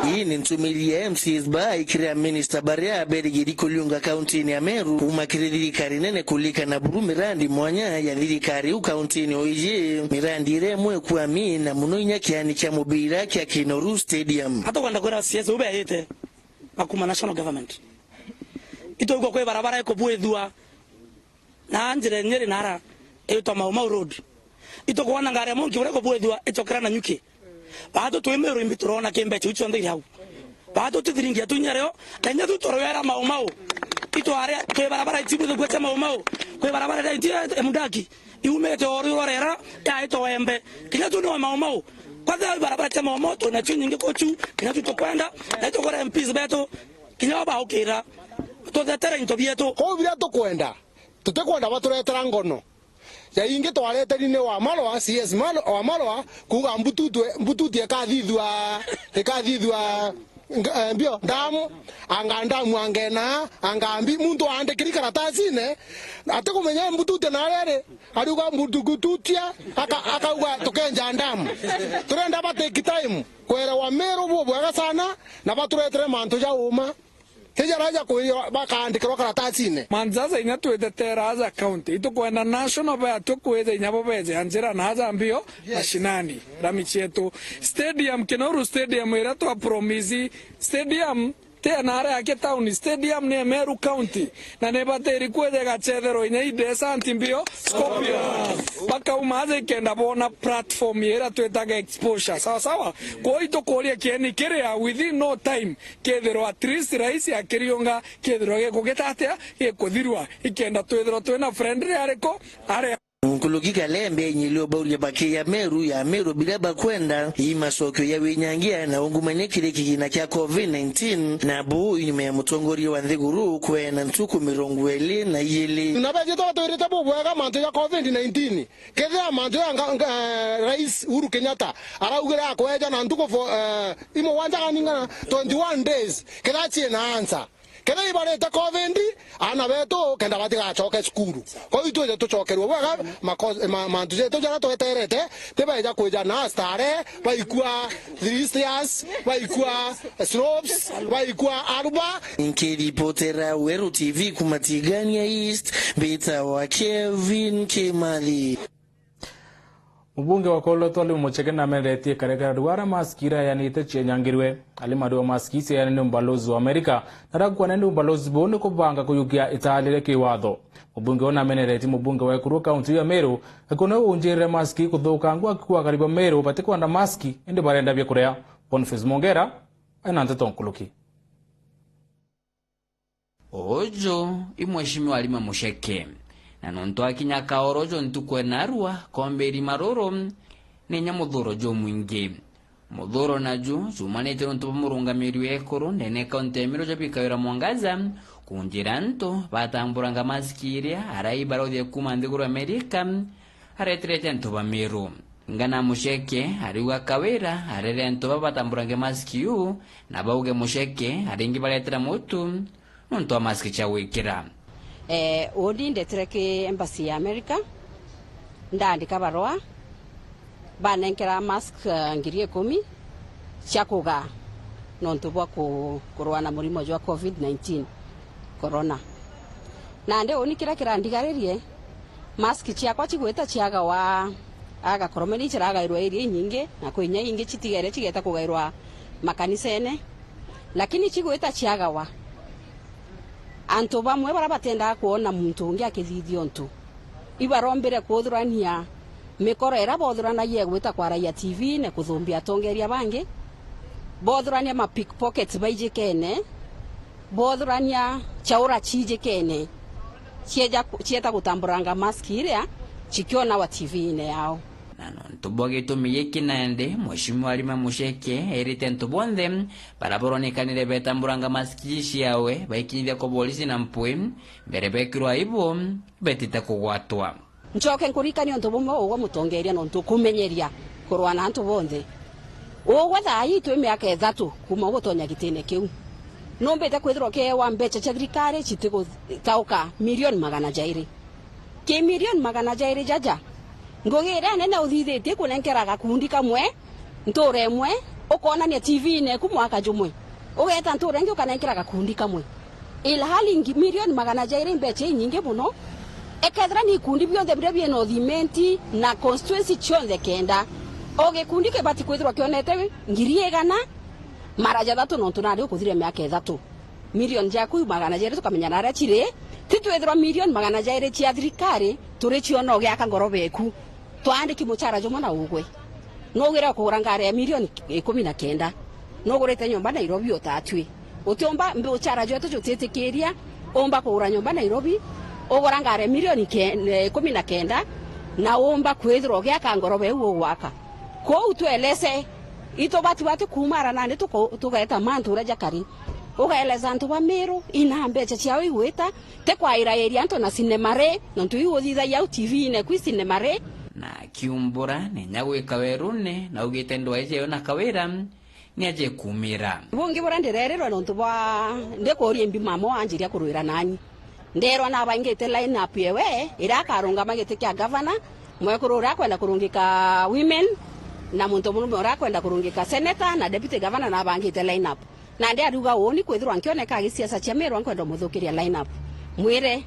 Ii ni ntumiri ya M C S ba ikiria minista baria berigiri kuliunga kauntini ya Meru kuma kiri thirikari nene kulikana buru mirandi mwanya ya thirikari u kauntini o iji, mirandi iria imwe kwami na muno inya kiani kia mubira kia Kinoru Stadium. Atukwenda kwira C S U beite bakuma national government. Itwigua kwi barabara ikubwithua na njira Nyeri nara itwa Mau Mau Road. Itukwona ngari ya Monki uria kubwithua icokera na nyuki. Baatu twi Meru imbi turona ki mbecha iu cionthe iri au. Baatu ti thiringi yetu inya rio, na inya tu turwera Mau Mau. Itware twi barabara itibwithua cia Mau Mau. Kwi barabara iria iti Emudaki. Iumite o rwiri rwa Rera, yaitwa Wembe. Kinya tu ni wa Mau Mau. Kwanza barabara cia Mau Mau, twina cio nyingi kucu, kinya tu tukwenda, na itukora M Ps betu, kinya o baukira. Tuthetere into bietu. Kou biria tukwenda, tutikwenda baturetera ngono. Ja ingi twareteri ni Wamalwa, C S Mal-, Wamalwa, kuuga mbututwe, mbututi ikathithua, ikathithua, nga-, eh, mbio, ndamu, anga ndamu, anga ena, anga mbi, muntu aandikiri karatasine, atikumenya mbututi na arere, ariuga mbutukututia, aka-, akauga tukenja ndamu. Turenda ba take time, kwerewa Meru bubwega sana, na baturetere mantu ja uma. Ti jaria ja kwithirwa bakaandikirwa karatasine. Mantu jaja inya twithetera aja county, itukwenda national baya tukwija inya bo beje njira na aja mbio mashinani, rami cietu. Stadium, Kinoru Stadium iria twa promise, stadium ti ya nara yake town, stadium ni ya Meru County, na ni batiri kwija igacetherwa inya i Desert mbio Scorpions. Bakauma aja ikenda bona platform iria twitaga exposure, sawa sawa? Kwou itukuria kieni kiria within no time, kethirwa at least rais akiriunga, kethirwa gikugita atia, gikuthirwa, ikenda twithirwa twina friendly ariko, aria. Nkuluki Kalembe ainyilio bauria bakiya Meru ya Meru biria bakwenda, ii macokio ya winyangia na ungumania kiri kigina kia covid nineteen, na buu inyuma ya mutongoria wa nthiguru kweena ntuku mirongo iri na iiri. Na beji twatwirite bubwega mantu ja covid nineteen, kethira mantu ja nga-, nga-, eh, Rais Uhuru Kenyatta araugire akweja na ntuku fo-, eh, imugwanja kana ing'ana, twenty-one days, kethira ciina answer. Kethira ibarite covid, aana betu kenda batigacoke cukuru. Kwou itwije tucokerue bwega mako-, ma-, mantu jetu jaria tweterete, tibeja kwija na stare, baikua three stairs, baikua slopes, baikua arba. Nkiripotera Weru T V kuma Tigania East, mbitawa Kevin Kimathi. Mubunge wa Kololo Twalib Mucheke nameneretie karekera rwara maski iria eanite cienyangirwe. Ari marua maski icio eane ni ubalozi wa Amerika, na rakwana ni ubalozi buu ni kubanga kuyukia italiria kiwatho. Mubunge uu nameneretie mubunge wa ekuru kaunti ya Meru, akiona unjirire maski kuthukangu akigua akari ba Meru batikwenda maski indi barenda bia kuria. Boniface Mongera ena nteto nkuruki. Uju i Mheshimiwa Halima Mucheke, na nontu akinya Kaorojo ntuku enarua komba irima ruru, ni inya muthuro jumwingi. Muthuro naju jumanite nontu bwa murungamiri wa ekuru ndene kaunti ya Meru Jabika Wira Mwangaza kunjira antu batamburanga maski iria arai barothia kuma nthiguru Amerika, areterete antu ba Meru. Ngana Mucheke ariuga Kawira arere antu baba batamburange maski uu, na bauge Mucheke aringi baretera mutu nontu wa maski cia gwikira. Eh, uni ndetire ki embassy ya America, ndaandika barua, banenkera mask, eh, ngiri ikumi cia kugaa nontu bwa ku-, kurua na murimo jwa covid nineteen, corona. Nandi uni kiria kirandigaririe, mask ciakwa cigwita ciagawa agakoromeni ciragairwa area inyingi, na kwi inya ingi citigere cigeta kugairwa makanisene, lakini cigwita ciagawa, antu bamwe baria batendaga kwona muntu ungi akithithia untu, ibarombire kuthurania mikoro iria bothuranagia igwita kwaragia T V na kuthumbia atongeria bangi, bothurania ma pickpockets baijikene, bothurania chaura ciijikene, cieja ku-, cieta gutamburanga mask iria cikionawa T V-ine yao. Na nontu bwa gitumi giki nandi, Mheshimiwa Halima Musheke erite antu bonthe bara baronekanire betamburanga maski ciawe baikinyithia kwa borisi na mpwi mbere bekirwa aibu betite kugwatwa. Ncoke nkuririkanie untu bumwe ugwe mutongeria nontu ukumenyeria kurwa na antu bonthe. Ugwe thaa ii twi miaka ithatu kuma ugutonya gitine kiu. Numbite kwithirwa ukiewa mbeca cia thirikari citigutauka milioni magana jairi. Ki milioni magana jairi jaja, ngugi iria nene uthithitie kunenkera gakundi kamwe ntuura imwe, ukonania T V-ine eku mwaka jumwe, ugeeta ntuura ingi ukanenkera gakundi kamwe. Ilhali ngi-, milioni magana jairi mbeca inyingi mono, ekethira ni ikundi bionthe biria bie North Imenti na constituency cionthe kenda, o gikundi kibati kwithirwa kionete ngiri igana mara jathatu, nontu nari ukuthire miaka ithatu. Milioni jaku magana jairi tukamenya naria ciri, ti twithirwa milioni magana jairi cia thirikari turi ciona ugiaka ngoroba eku. Twaandiki muchara jumwe na ugwe. Nugire kugura ngari ya milioni ikumi na kenda. Nugurite nyomba Nairobi utatwi. Utiumba mbi-, uchara jwetu jutitikiria umba kugura nyomba Nairobi, ugura ngari ya milioni ke-, eh, ikumi na kenda, na umba kwithirwa ugiaka ngoroba iu ugwaka. Kou twelese, itubati bati kuumara nandi tuko-, tugeeta mantu uria jakari. Ugaeleza antu ba Miru, ina mbeca ciao igwita, ti kwairaira antu na cinema ri, nontu iu uthithagia au T V-ine kwi cinema ri. Na akiumbura ni inya gwika werune, na augite ndwai jayo na Kawira ni aje kuumira. Bungi buria ndirerirwe nontu bwa ndikuuria imbi mama anjiria kurwira nani. Ndeerwa nabangite line up yewe iria akarungama giti kia gavana, mwekuru uria akwenda kurungika women, na muntu murume uria akwenda kurungika senator na deputy governor nabangite line up. Nandi ariuga uuni kwithirwa nkioneka agisiasa cia Miru nkwenda umuthukiria line up. Mwire,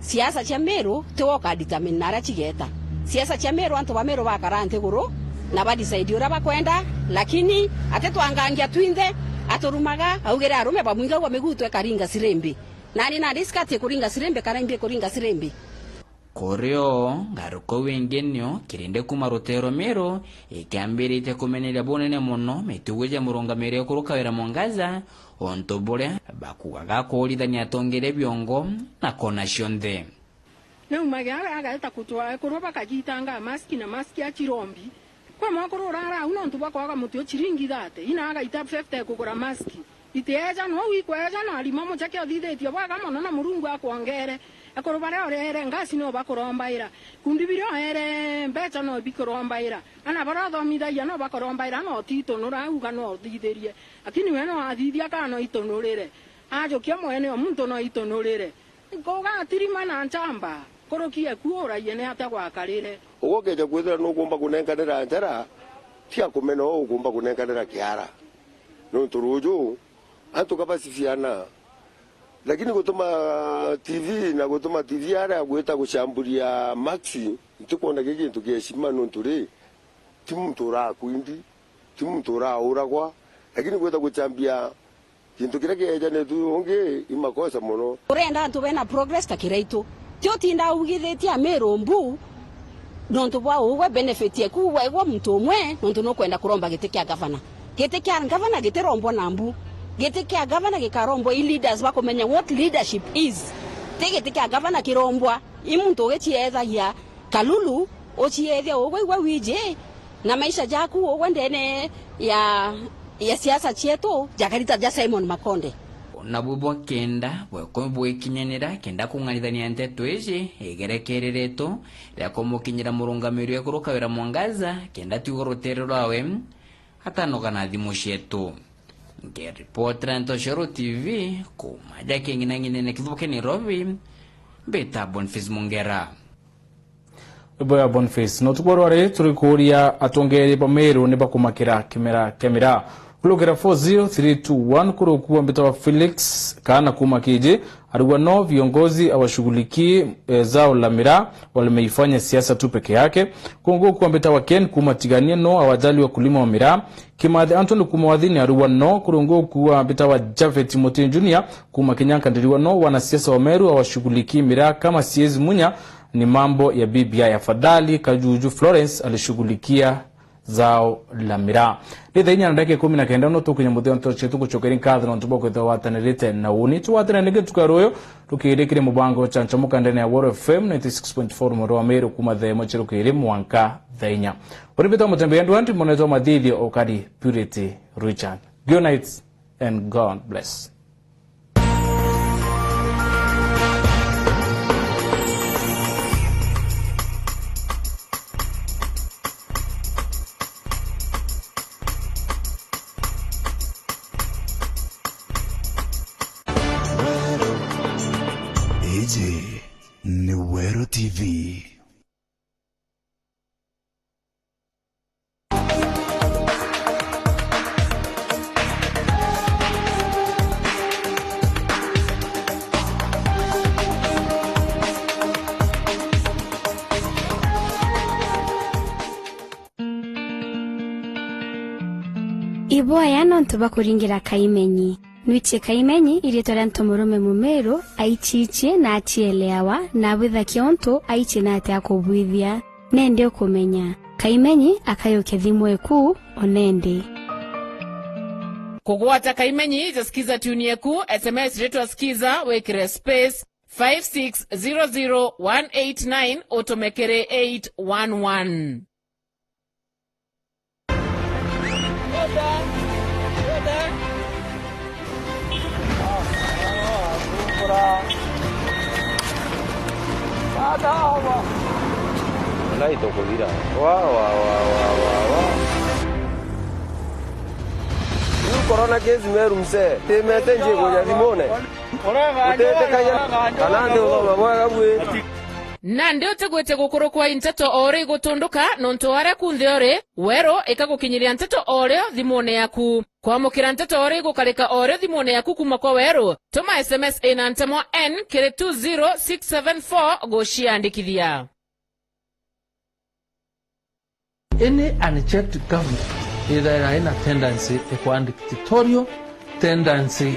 siasa cia Miru tiwe ukadetermine naria cigeeta. Siasa cia Miru, antu ba Miru bakara nthiguru na badecide uria bakwenda, lakini ati twangangia twinthe, aturumaga, augire arume bamwinga ugwa miguu twekaringa sirimbi. Nani nandi sikati kuringa sirimbi kana imbi kuringa sirimbi? Kuri o, ngaruka iu ingi nio kirindi kuuma ruteere rwa Miru ikiambiritie kumeneria bunene mono mitugo ja murungamiri ekuru Kawira Mwangaza, untu buria bakuugaga kuurithania atongeria biongo na kona cionthe. Niu mage aga-, agaeta kutwa ekuru bakajitanga maski na maski achirombi. Kwi mwekuru urara au nontu bwa kwaga muti o chiringi thate, ina agaita fifty kugura maski. Itieja, no wikweja na arima mucheke uthithitie bwega mono na Murungu akwongere. Ekuru baria urere ngasi no bakurombaira. Kundi biria oere mbeca no bikurombaira. Ana baria uthomithagia no bakurombaira, no titunura, auga no uthithirie. Lakini we no athithia kana no itunurire. Ajukia mwene o muntu no itunurire. Nkugatirima na nchamba, nkuruki eku uraie ni atia gwakarire. Ugwe ukeja kwithira nukumba kunenkanira njara, tiga kumena uu ukumba kunenkanira kiara. Nontu ruuju, antu ka bacibiana. Lakini gutuma T V na gutuma T V aria gwita gucamburia Maxi, ntikwona ki gintu kia heshima nontu ri, ti muntu urakwindi, ti muntu urauragwa, lakini gwita gucambia Gintu kiria kiejanitue ungi i makosa mono. Urenda antu bena progress ta Kiraitu. Ti utinda ugithitie Amiru mbu nontu bwa ugwe benefit eku wegwa muntu umwe nontu nukwenda kuromba giti kia gavana. Giti kia gavana gitirombwa na mbu. Giti kia gavana gikarombwa i leaders bakumenya what leadership is. Ti giti kia gavana kirombwa i muntu ugiciethagia Kalulu, uciethia ugwe igwe wiji, na maisha jaku ugwe ndene ya, ya siasa cietu jakari ta ja Simon Makonde. Nabu bwa kenda bwekwe bwikinyanira kenda kung'arithania nteto iji igerekereretwo ria kumukinyira murungamiri ekuru Kawira Mwangaza kenda tiuga rutere rwawe atanoga na thimu cietu. Ngiripotera Ntoshoro T V kuuma ja king'inang'inene kithubu kia Nairobi, mbita Boniface Mungera. Rwimbo ya Boniface. Na utuku wa rwari turi kuuria atongeeri ba Meru ni bakumakira kimera kia miraa. Kurukira four zero three two one, kuri ukuwa mbita wa Felix Kaana kuuma Kiiji, arigwa no viongozi hawashughulikii, eh, zao la miraa, wameifanya siasa tu peke yake. Kungu ukuwa mbita wa Ken kuuma Tigania no hawajali wakulima wa miraa. Kimathi Anthony kuuma Wathini arigwa no, kuri ungi ukuwa mbita wa Japhet Mutin Junior kuuma Kinyanka ndirigwa no, wanasiasa wa Meru hawashughulikii miraa kama siezi munya ni mambo ya B B I. Afadhali Kajuju Florence alishughulikia zao la miraa. Ni thaa inya na ndagika ikumi na kenda no tukinya muthia nto cietu gucokeria nkatho nontu bwa kwithirwa watanirite na uni. Tugwatane ringi ntuku ya ruyu, tukiri kiri mubango ucancamuka ndene ya Woro F M ninety six point four mwaro wa Meru kuma thaa imwe cia rukiri mwanka thaa inya. Uri bitwa Mutembe Edward, monetwa mathithio ukari Purity Richard. Good night and God bless. Iji ni Weru T V. Iboya nontu bwa kuringira Kaimenyi. Nwichie Kaimenyi iriitwa ria ntomurume mumiru, aichiichie na achieleawa, na abwithakia untu aichie na atia kubwithia. Nendi ukumenya. Kaimenyi akayukia thimu eku o nendi. Kugwata Kaimenyi, ja Skiza tune yeku, S M S ritwa Skiza, wikire space five six zero zero one eight nine, utume kiri eight one one. Nai tukuthira. Wa, wa, wa, wa, wa, wa. Riu corona case Meru msee. Ti message ikuja thimune. Utitikagia kana nthi uthoma bwega bwi. Nandi utigwite gukurukwa i nteto o uria igutunduka, nontu o aria kunthe uri, Weru ikagukinyiria nteto o rio thimune yaku. Kwamukira nteto o uria igukarika o rio thimune yaku kuma kwa Weru, tuma S M S ina ntemwa N kiri two zero six seven four guciandikithia. Any unchecked government ithaira ina tendency ikwa dictatorial, tendency